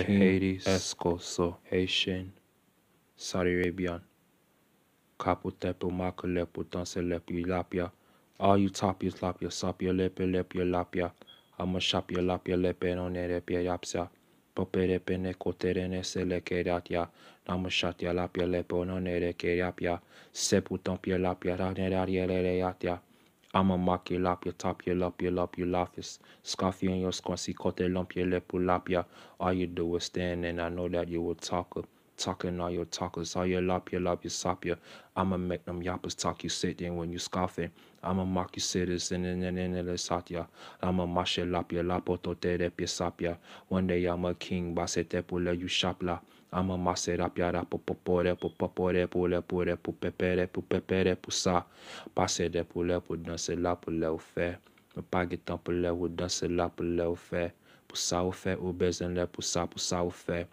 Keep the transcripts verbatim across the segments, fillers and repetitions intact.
King Hades, Escoso, Haitian, Saudi Arabian. Kapou tèt pou makilè pou danse lè pou lapya. All you top is lapya, sapya lè pe lè pye lapya. Ama chapya lapya lè pe non ne de pye yapsya. Pope de pe ne kote de ne se lè ke datya. Nama chatya lapya lè pe non ne de ke yapya. Se pou ton pye lapya, da ne da ye le de yatya. Ama maki lapya tapya lapya lapya lafis. Skafi en yos konsi kote lampye lè pou lapya. All you do is stand and I know that you will talk. Talking all your talkers, all your lapya lapya sapya. I'ma make them yappers talk you sitting when you scoffing. I'ma mock you sitters and then and then and then satya. I'ma mash it lapya lapo to te de pye sapya. One day I'm a king, ba se te pou lè you shop la. I'ma mash it up ya da po po po de po po po de pou lè pou de pou pepe de pou pepe de pou sa. Pase de pou lè pou danse la pou lè ou fè. Nou pa gen tan pou lè ou danse la pou lè ou fè. Pou sa ou fè ou bezwen lè pou sa pou sa ou fè.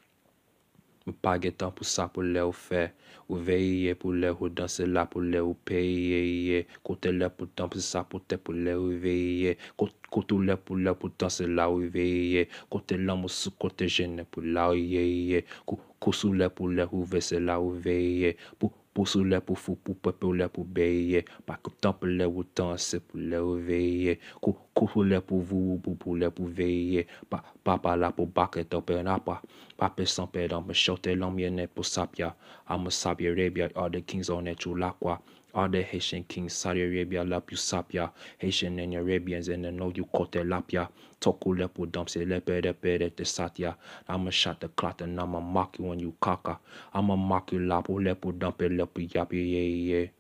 M pa gen tan pou sa pou lè ou fè. Ou veye pou lè ou danse la pou lè ou peye. Kote lè pou danse sa pou tè pou lè ou veye. Kote ou lè pou lè pou danse la ou veye. Kote lanmou sou kote jennen pou la ou yeye. Kou sou lè pou lè ou vese la ou veye. Pou pou sou lè pou fou pou pèp ou lè pou beye. Pa kou tan pou lè ou tan se pou lè ou veye. Kou kou sou lè pou vou pou pou lè pou veye. Pa pa pa la pou bakè tan pè na pa. Pa pe san pè dan me chote lanmye ne pou sapya. I'm a sapya Arabia, all the kings on that you lakwa. All the Haitian kings, Saudi Arabia, la più sapya. Haitian and Arabians and the know you kote lapya. Toku lè pou danse lè pede pede te satya. I'm a shot the clock and I'm a mock you when you kaka. I'm a mock you la pou lè pou danpe lè pou yapi ye ye.